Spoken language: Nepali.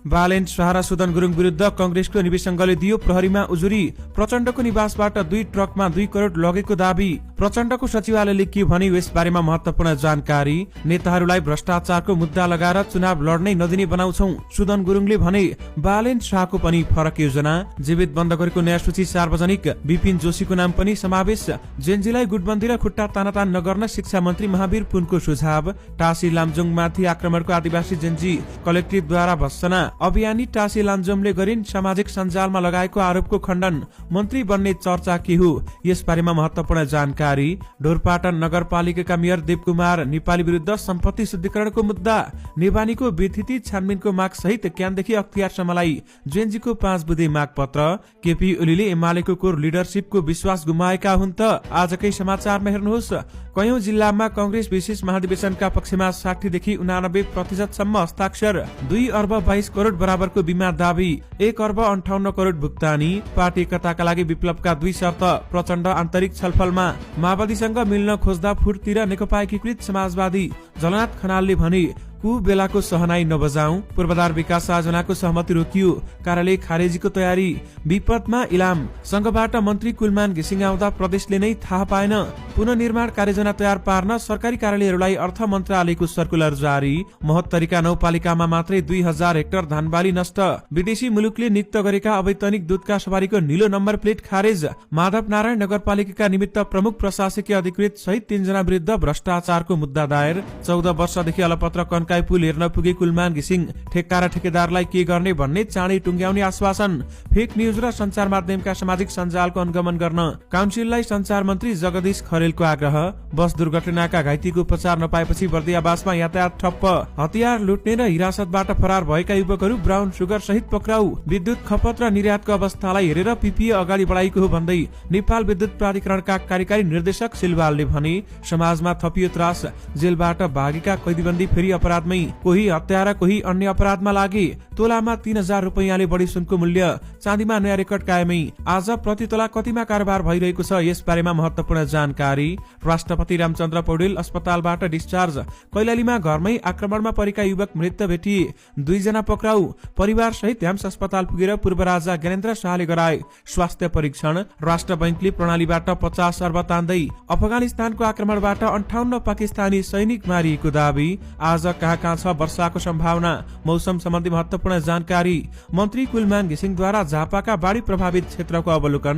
बालेन शाह र सुदन गुरुङ विरुद्ध कंग्रेसको निवेशङ्गले दियो प्रहरीमा उजुरी। प्रचण्डको निवासबाट 2 ट्रकमा 2 करोड लगेको दाबी। प्रचण्डको सचिवालयले के भन्यो यस बारेमा महत्वपूर्ण जानकारी। नेताहरूलाई भ्रष्टाचारको मुद्दा लगाएर चुनाव लड्नै नदिने बनाउँछौं, सुदन गुरुङले भने। बालेन शाहको पनि फरक योजना। जीवित बन्द गरेको नयाँ सूची सार्वजनिक। विपिन जोशीको नाम पनि समावेश। जेनजीलाई गुटबन्दी र खुट्टा तानातान नगर्न शिक्षा मन्त्री महावीर पुनको सुझाव। टासी लामजोङमाथि आक्रमणको आदिवासी जेनजी कलेक्टिभद्वारा भत्सना। अभियानी टासी लामजोङले गरिन् सामाजिक सञ्जालमा लगाएको आरोपको खण्डन। मन्त्री बन्ने चर्चा के हो यस बारेमा महत्वपूर्ण जानकारी। ढोरपाटन नगरपालिकाका मेयर देवकुमार नेपाली विरुद्ध सम्पत्ति शुद्धिकरणको मुद्दा। नेवानीको विथिति छानबिनको माग सहित क्यानदेखि अख्तियारसम्मलाई जेनजीको 5 बुँदे माग पत्र। केपी ओलीले एमालेको कोर लिडरशिपको विश्वास गुमाएका हुन् त। आजकै समाचारमा हेर्नुहोस्। कयौं जिल्लामा कंग्रेस विशेष महाधिवेशनका पक्षमा 60 देखि 89% सम्म हस्ताक्षर। 2 अर्ब 22 करोड बराबरको बीमा दाबी। 1 अर्ब 58 करोड भुक्तानी। पार्टी एकताका लागि विप्लवका 2 शर्त। प्रचण्ड आन्तरिक छलफलमा। माओवादीसँग मिल्न खोज्दा फुटतिर नेकपा एकीकृत समाजवादी। जलनाथ खनालले भने बेलाको सहनाई नबजाऊ। पूर्वाधार विकास योजनाको सहमति रोकियो। कार्यालय खारेजीको तयारी। विपदमा इलाम। संघबाट मन्त्री कुलमान घिसिङ आउँदा प्रदेशले नै थाहा पाएन। पुनर्निर्माण कार्ययोजना तयार पार्न सरकारी कार्यालयहरूलाई अर्थ मन्त्रालयको सर्कुलर जारी। महोत्तरीका 9 पालिकामा मात्रै 2000 हेक्टर धानबाली नष्ट। विदेशी मुलुकले नियुक्त गरेका अवैतनिक दूधका सवारीको निलो नम्बर प्लेट खारेज। माधव नारायण नगरपालिकाका निमित्त प्रमुख प्रशासकीय अधिकृत सहित 3 जना विरुद्ध भ्रष्टाचारको मुद्दा दायर। 14 वर्षदेखि अलपत्र कन्काई पुल हेर्न पुगे कुलमान घिसिङ। ठेक्का र ठेकेदारलाई के गर्ने भन्ने चाँडै टुङ्ग्याउने आश्वासन। फेक न्यूज र सञ्चार माध्यमका सामाजिक सञ्जालको अनुगमन गर्न काउन्सिललाई सञ्चार मन्त्री जगदीश खरेलको आग्रह। बस दुर्घटनाका घाइतेको उपचार नपाएपछि बर्दियावासमा यातायात ठप्प। हतियार लुट्ने र हिरासतबाट फरार भएका युवकहरू ब्राउन सुगर सहित पक्राउ। विद्युत खपत र निर्यातको अवस्थालाई हेरेर पीपीए अगाडि बढाइएको हो भन्दै नेपाल विद्युत प्राधिकरणका कार्यकारी निर्देशक सिलवालले भने। समाजमा थपियो त्रास। जेलबाट भागेका कैदीबन्दी फेरि अपराधमै। कोही हत्या र कोही अन्य अपराधमा लागे। तोलामा 3000 रुपैयाँले बढी सुनको मूल्य। चाँदीमा नयाँ रेकर्ड कायमै। आज प्रति तोला कतिमा कारोबार भइरहेको छ यस बारेमा महत्वपूर्ण जानकारी। राष्ट्रपति रामचन्द्र पौडेल अस्पतालबाट डिस्चार्ज। कैलालीमा घरमै आक्रमणमा परेका युवक मृत भेटिए। 2 जना पक्राउ। परिवार सहित ह्याम्स अस्पताल पुगेर पूर्व राजा ज्ञानेन्द्र शाहले गराए स्वास्थ्य परीक्षण। राष्ट्र बैंकले प्रणालीबाट 50 अर्ब तान्दै। अफगानिस्तानको आक्रमणबाट 58 पाकिस्तानी सैनिक मारिएको दावी। आज कहाँ छ वर्षाको सम्भावना। मौसम सम्बन्धी महत्वपूर्ण जानकारी। मन्त्री कुलमान घिसिङद्वारा झापाका बाढी प्रभावित क्षेत्रको अवलोकन।